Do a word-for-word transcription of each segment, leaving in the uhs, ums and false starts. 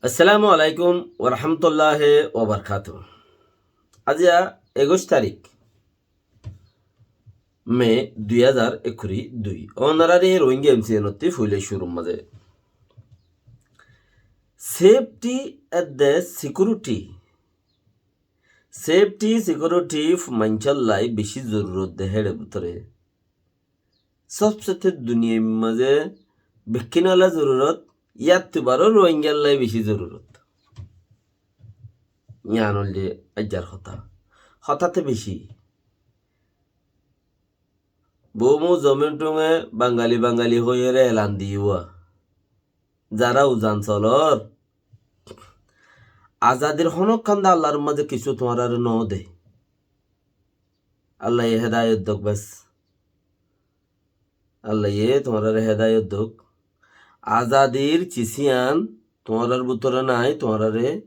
Assalamu alaikum warahmatulláhi wabarakátuhu. Aijja ekuic tarík me dui házar ekkuri dui. Ónorare Rohingya M C N ottú foila cúrur mazé safety edde security, safety security maincólla beci zorurot de héçe bútore. Sobsete duniyair mazé bekkúnolla zorurot, yáttu baró Rohingyalla beci zorurot. Yián óilde aijjar hotá. Hotá te beci. Bóumu zomin thunge Bangali Bangali hoiyóre elan diyé. Zará uzan solor, azadir honókkan de Allar mazé kissú tuáñrare no de. Allaye hedayot douk bes. Allaye tuáñrare hedayot douk. Azadir cisíyan tuáñrar bútore nai, tuáñrare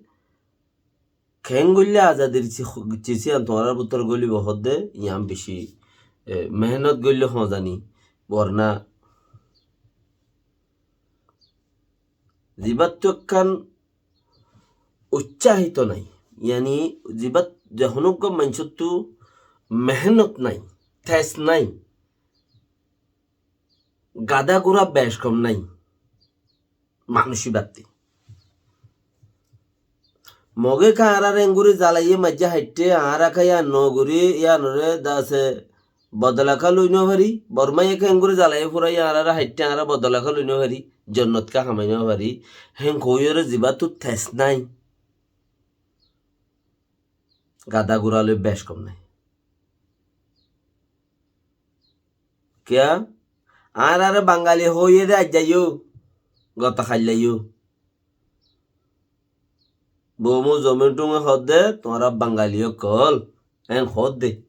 keén goille azadir ci-, cisíyan tuáñrar bútore golibo hoódde, yián beci, e, mehénot goille hoó zani, borna zibáttu ekkán uccáhito nai, yáni zibát ze honó uggwá maincóttu mehénot nai, tes nai, gadá gura bec kom nai, manúic íbattí. Moge ke añárare engori zalaiyé maijjé haiththé, añára ke yián no gorí, yiánore dase bodola ke loi no fari. Bormaye ke engori zalaiyé furaiyé añárare haiththé, añára bodola ke loi no fari, jonnot ke hamai no fari. Héen hoiyóre zibáttu tes nai, gadá gura loi bec kom nai. Kiyá? Añárare Bangali hoiyé de aijja yó, goto hailla yó. Bóumu zomin thunge hoódde, tuáñra Bangali ókkol, héen hoódde.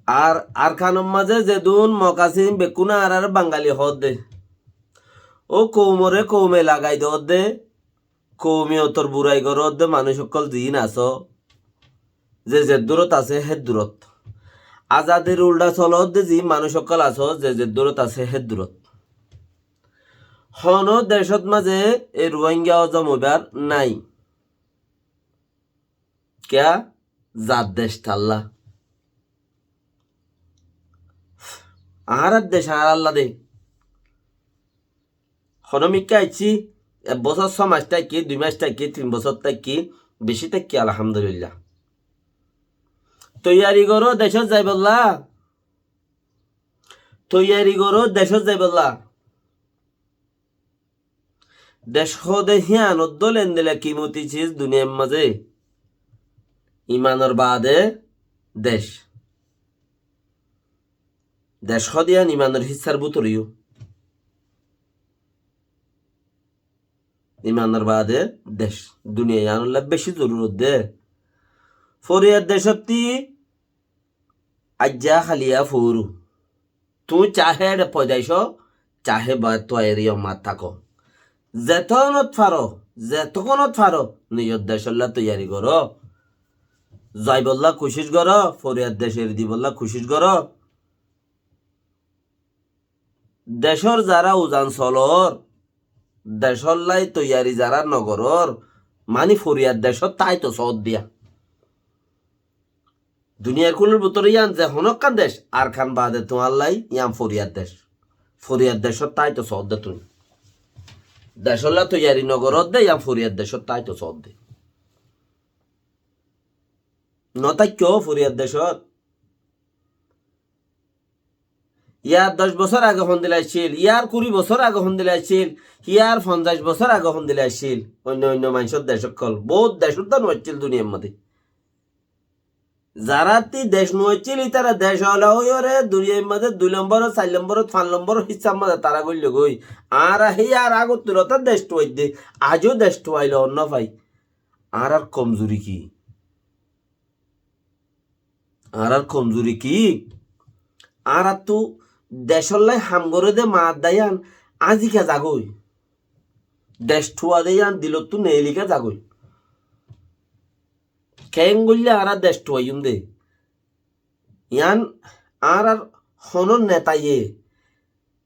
Ar Arkanor mazé zedún Mok asé, bekkúne añárare Bangali hoódde. Ó koumore koume lagai doódde, koumiyotor burai goródde manúic ókkol ziín asó, ze zeddúrot asé héddúrot. Azadir uldha solódde ziín manúic ókkol asó, ze zeddúrot asé héddúrot. Honó decót mazé e Ruáingga ozom óibar nái. Kiyá? Zar dec tálla. Añárar dec añáralla de. Honó mikká aiccí, ek bosór só mac táikki, dui mac táikki, tin bosór táikki, bicí táikki, alhamdulillah. Toiyari goró decót zaibolla. Toiyari goró decót zaibolla. Dec hoóde híyan oddúl endila kimoti ciz duniyair mazé. Imanor baade dec. Dec hoóde híyan imanor hissár bútore yó. Imanor baade dec. Duniya yíanolla bicí zorurot de. Foriyar decótti aijja háliya foóru. Tuñí cahe eçe foidaic ó, cahe baar tuaiyari ó, mat táko. Zetónot faro, zetónot faro, nizor decólla toiyari goró. Zaibolla kucíc goró, foriyar dec eri dibolla kucíc goró. Decór zará uzan solor, decóllai toiyari zará nogorór, mani foriyar decót táito soóddiya. Duniyair kúlor bútore yían ze honókkan dec, Arkan baade tuáñllai yían foriyar dec. Foriyar decót táito soódde tuñí. Decólla toiyari nogoródde yían foriyar decót táito soódde. Notáikko foriyar decót. Yar doc bosór age hondila accíl, yar kuri bosór age hondila accíl, yar fonzaic bosór age hondila accíl. Oinno oinno maincór dec ókkol, bout dec uddá no accíl duniyair modé. Zaráttu dec no accíl, ítara dec ola óiyore duniyair modé dui lombor, sair lombor, fañs lombor hissár modé tará goillé goi. Añára hé yar agor tulonat dec tuaidde, aijjó dec tuailé no fai. Añárar komzuri ki? Añárar komzuri ki? Añárattu decóllai ham goré dé maadda yían áñzika zagói. Dec thuwa dé yían dilottú neelika zagói. Keén goillé añára dec thuwaiyúm dé? Yían añárar honó netaye,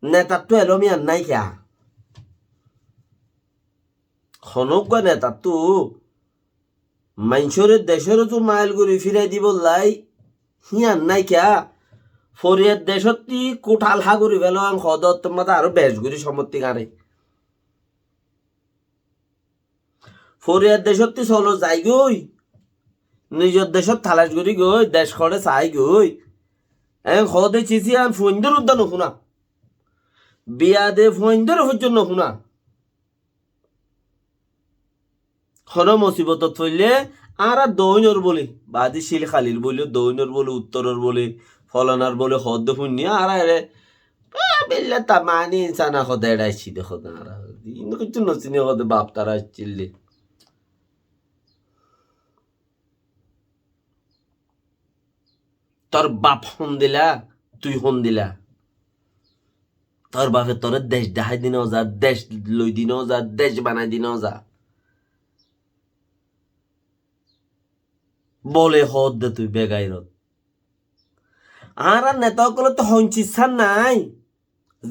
netattú elóm yían nái kiyá? Honó uggwá netattú maincóre decóre uzu mail gorí firai dibolla híyan nái kiyá? Foriyar decótti kuthal há gorí felo, en hoóde ottór mazé aró bec gorí somotti gañre. Foriyar decótti solo zaigói, nizor decót talac gorí goi, dec hoçé saái goi. En hoóde cici, en fuaindór uddá nofúna. Biyade fuaindóre foijjó nofúna. Honó mosibotot foille añára doóinor bóli, baádi Cil Khalil bóli, doóinor bóli, uttoror bóli, folanar bóli hoódde fúinni, añára ere, "Á, bella tamani insana hoóde eçé aiccí de hoóde añára. Iín kiccú nosíni hoóde baf tará aiccíl de." Tor baf hondila, tui hondila. Tor bafe toré dec dahái di noza, dec loi di noza, dec banai di noza. Bole hoódde tui begairot. Añárar neta ókkolóttu honcissán nái.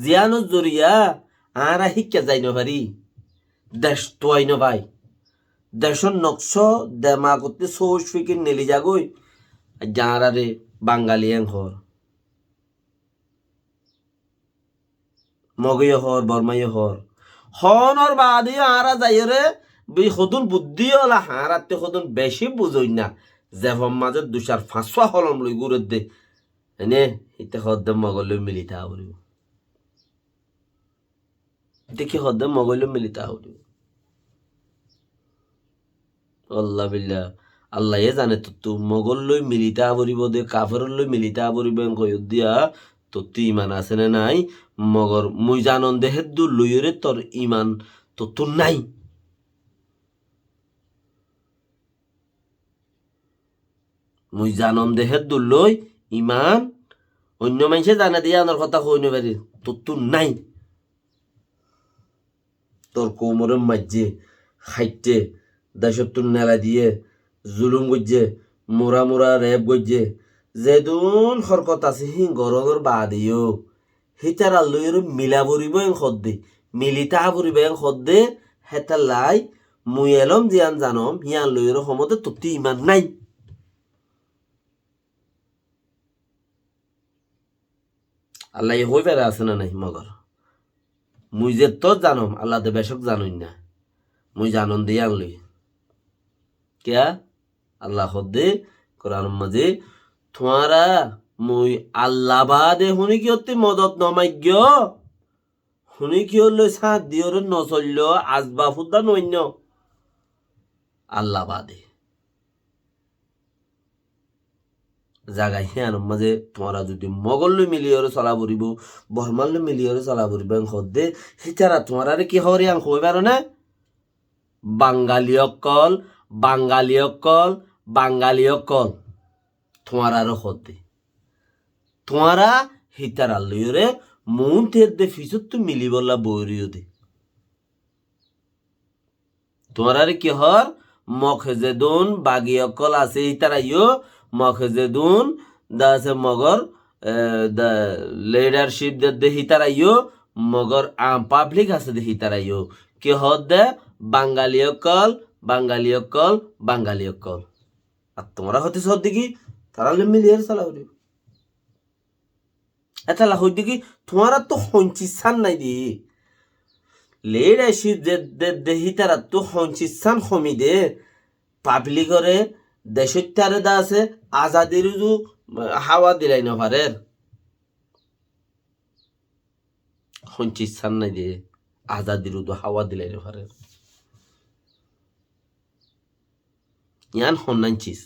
Ziyánor zoriya añára híkka zai nofarí, dec tuai nofai. Decór noksó demagottí sóuc fikir neli zagói, aijja añáráre Bangali en hoór. Mogé yó hoór, Bormá yó hoór. Hoónor baade yó añára zaiyóre, bi hodún buddí ola, añárattú hodún bicí buzoinna. Zefon mazé ducar fañswá holom loi gúredde. Ene, híte hoódde Mogor loi mili táa foribó. Híte ki hoódde Mogor loi mili táa foribó. Alla billa, Allaye zane tottú Mogor loi mili táa foribó de, kaferor loi mili táa foribó en hoiyóddiya, tottú iman asé né nái? Mogor mui zanon de héddur loiyóre tor iman tottú nái. Mui zanom de héddur loi iman, oinno maincé zane de yíanor hotá hoi nofarir, tottú nái. Tor koumoré maijjé, háitte, decóttu nelai diyé, zulum goijjé, mura mura rep goijjé, zedún horkot asé híin gorónor baade yó, hítarar loiyóre mila foribó en hoódde, mili táa foribó en hoódde, hétallai mui elóm ziyán zanom, híyan loiyóre homóde tottú iman nái. Allaye hoói fare asé né nái Mogor? Mui zettót zanom, Alla de becók zanoinna. Mui zanon de yían loi. Kiyá? Alla hoódde Kuranor mazé, tuáñra mui Alla baade honíkiyottí modot nomaiggó, honíkiyólloi sáñt diyóre nosoilló, asbaf uddá noainnó. Alla baade. Zaga híanor mazé tuáñra zudi Mogor loi miliyóre sola foribó, Bormar loi miliyóre sola foribó en hoódde, hítara tuáñrare ki hoór yían hoi faro né? Bangali ókkol, Bangali ókkol, Bangali ókkol. Tuáñrare hoódde. Tuáñra hítarar loiyóre muúntu edde fisóttu milibólla boói roiyó de. Tuáñrare ki hoór? Mog zedún bagi ókkol asé hítara yó, Mog zedún de asé Mogor, e, de leadership dedde hítara yó, Mogor am public asé de hítara yó. Ki hoódde? Bangali ókkol, Bangali ókkol, Bangali ókkol. Ar tuáñra hoódde sódde ki? Tarár loi miliyóre sola foribó. Étalla hoóidde ki, tuáñrattú honcissán nái de. Leadership de, de, de hítarattú honcissán homi de. Publicoré, decóittare de asé, azadir uzu háwa dilai nofarér. Honcissán nái de, azadir uzu háwa dilai nofarér. Yían honnán cis.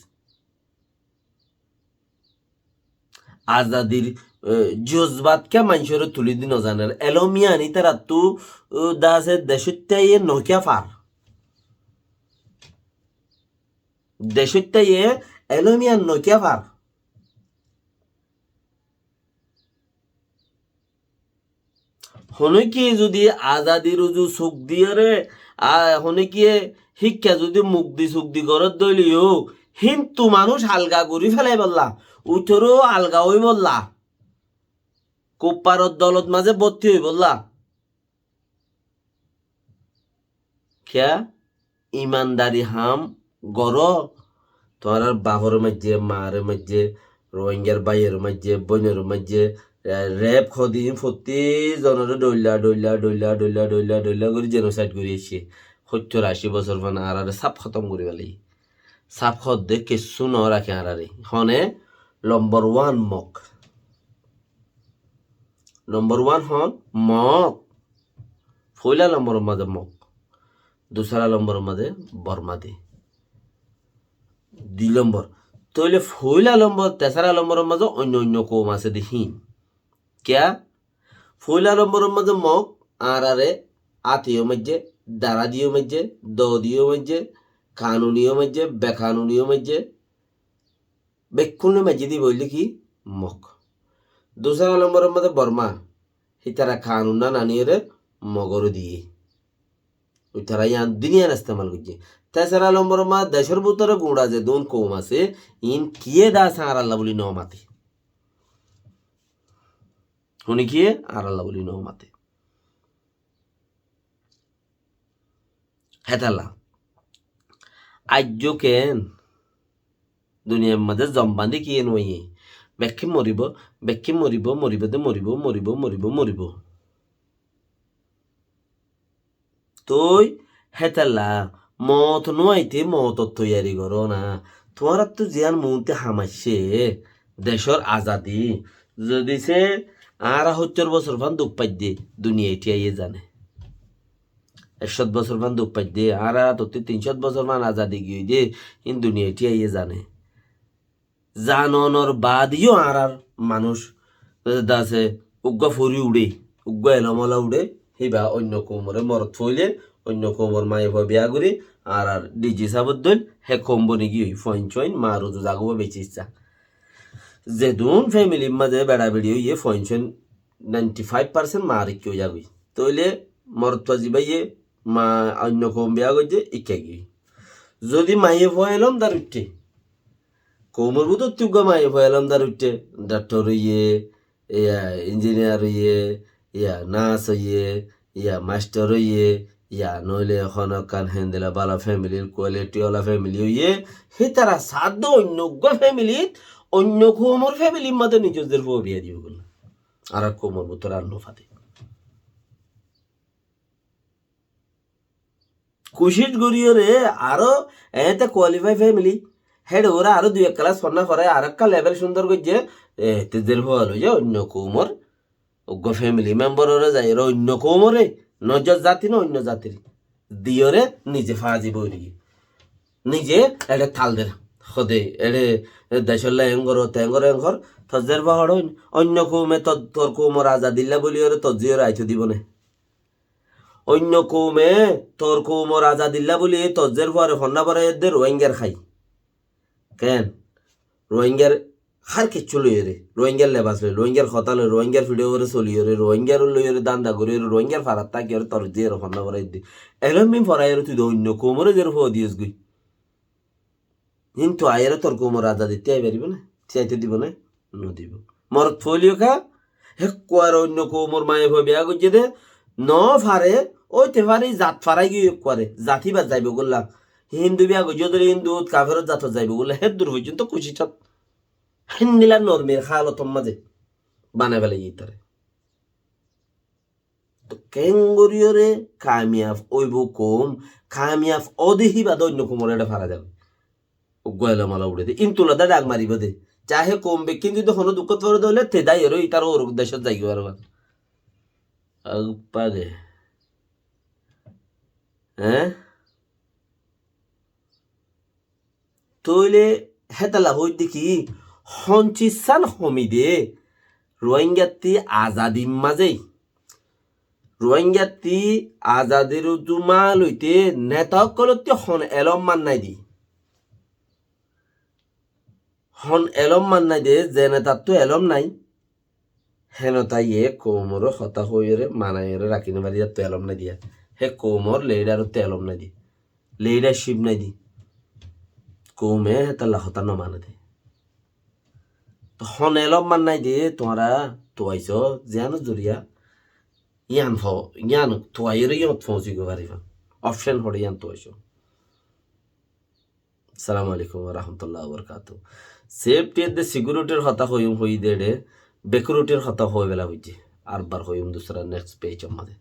Azadir, e, jozbat kiyá maincóre tulí di nozaner. Elóm yían ítarattú, e, de asé decóittaye nokiya far. Decóittaye elóm yían nokiya far. Honíkiye zudi azadir uzu suk diyóre, a, honíkiye híkka zudi muk di suk di goródde óile yó, híntu manúic alga gorí felaibólla, uitoró alga óibolla, kuffaror dolot mazé bótti óibolla. Kiyá? imandari ham goró, tuáñrar bafor maijjé, mar maijjé, Rohingyar báiyor maijjé, bóinor maijjé, e, rep hodin fottí zonore dhoilla, dhoilla, dhoilla, dhoilla, dhoilla, dhoilla gorí genocide gorí aiccé. Hóttor ací bosór fán añárare saf hótom gorí félaiye. Saf hoddé kessú no raké añárare. Hone lombor wan Mog. Lombor wan hon Mog. Foila lomboror mazé Mog. Dusára lomboror mazé Bormá de. Dui lombor. Tóile foila lombor, tesára lomboror mazé oinno oinno koum asé de hín. Kiyá? Foila lomboror mazé Mog, añárare átiyo maijjé, dara diyo maijjé, do diyo maijjé, kanuniyo maijjé, bekanuniyo maijjé, bekkúne maijjé dibo óile ki? Mog. Dusára lomboror mazé Bormá, hítara kanun na naniyóre Mogore diyé. Ítara yián duniyan estemal goijjé. Tesára lomboror mazé decór bútore guñça zedún koum asé, iín kiyé dá asé añáralla buli no maté. Hone kiyé añáralla buli no maté. Hétalla. Aijjó ken duniyair mazé zom bandí kiyé no aiyé? Bekkín moribó, bekkín moribó, moribó de moribó, moribó, moribó, moribó. Toi hétalla moot no aité mootor toiyari goró na. Tuáñrattú ziyán muúnte ham aiccé, decór azadi. Zodi se añára hóttor bosór fán duk faidde, duniyai thíyaiyé zane. Ek cót bosór fán duk faidde, añára tottí tin cót bosór fán azadi giyói de, hín duniyai thíyaiyé zane. Zanonor baade yó añárar manúic, e, dase uggúa fori uçé, uggúa elom ola uçé, híba oinno koumoré morot foóile, oinno koumor maiyafua biya gorí, añárar diji sábor dóil, hé koum boni giyói, fuain suain, ma ruzu zagóba beci issá. Zedún femilir mazé beça beçi óiye, fuain suain ninety five percent ma rikká ói zagói. Tóile morotfua zibáye ma oinno koum biya goijjé, ikká giyói. Zodi maiyafua elomdar uiththé, koumor bútottú uggúa maiyafua elomdar uiththé, daktor óiye, ya injiniyar óiye, ya nas óiye, ya mastor óiye, ya noóile honókkan héndilla bála femilir, kualiti ola femili óiye, hítara saádde oinno uggúa femilit, oinno koumor femilir mazé nizor zerfua biya dibo golla. Añárar koumor bútore ar no fade. Kucíc goríyoré aró eéñte qualify family, héçe uore aró dui ek kelas fonná forái, arekka level cúndor goijjé, e, te zerfua loiye oinno koumor uggúa family member ore zaiyóre oinno koumoré, nizor zati no oinno zatir, diyoré nize fazi boirigiyé. Nize eçe tal der. Hode eçe decólla eén gor, teén gor, eén gor, tor zerfua hoçé oin-, oinno koume tor, tor koumor azadilla bóliyoré tor zíyore aito dibo né? Oinno koume tor koumor azadilla buli tor zerfuare fonná borai edde Rohingyar hái. Ken? Rohingyar hár kessú loiyóre, Rohingyar lebas loi, Rohingyar hotá loi, Rohingyar fiçe uore soliyóre, Rohingyar loiyóre danda goríyoré, Rohingyar farat tákiyóre tor zíyore fonná borai edde. Elom bin foraiyóre tui de oinno koumoré zerfua diyos goi. Kintu aiyóre tor koumor azadi tíai faribó né? Tíaito dibo né? No dibo. Morot foóile yó ká, hé ekkuare oinno koumor maiyafua biya goijjé dé, no fare, óite fare, zat farai giyói ekkuare, zat híbat zaibo golla. Hindu biya goijjé dé Hindut, kaferor zatot zaibo golla, héddur foijjonto kucicot. Héndilla normir halotor mazé banai felaiyé ítare. To keéngoríyoré kamiyaf óibo koum, kamiyaf óde híba de oinno koumor eçe fara zagói. Uggúa elom ola uçé dé. Intula de dhak maribó dé. Cahe koum bekkín zodi honó dukkót fore dé óile, te daiyoré ítar ór decót zaigói fare. Agbage. Eé? Tóile hétalla hoóidde ki, hon cízan homi de, Ruáingattí azadir mazé, Ruáingattí azadir uddúma loite neta ókkolótti hon elóm mannai de. Hon elóm mannai de, ze netattú elóm nai, hé netaye koumor hotá hoiyóre, manaiyóre rakí no fare, yáttu elóm nai de. Hé koumor leader ottu elóm nai de. Leadership nai de. Koume hétalla hotá no mane de. To hon elóm mannai de, tuáñra tuaisó, ziyánor zoriya, yián fo, yián tuaiyóre yót foóñsi goi faribá. Option hoçé yián tuaisó. Assalamu alaikum wa rahmatullahi wa barakatuhu. Safety edde security r hotá hoiyum hoiyí de ere, back root r hotá hoi bela hoijje. Ar bar hoiyum dusra next page or maze.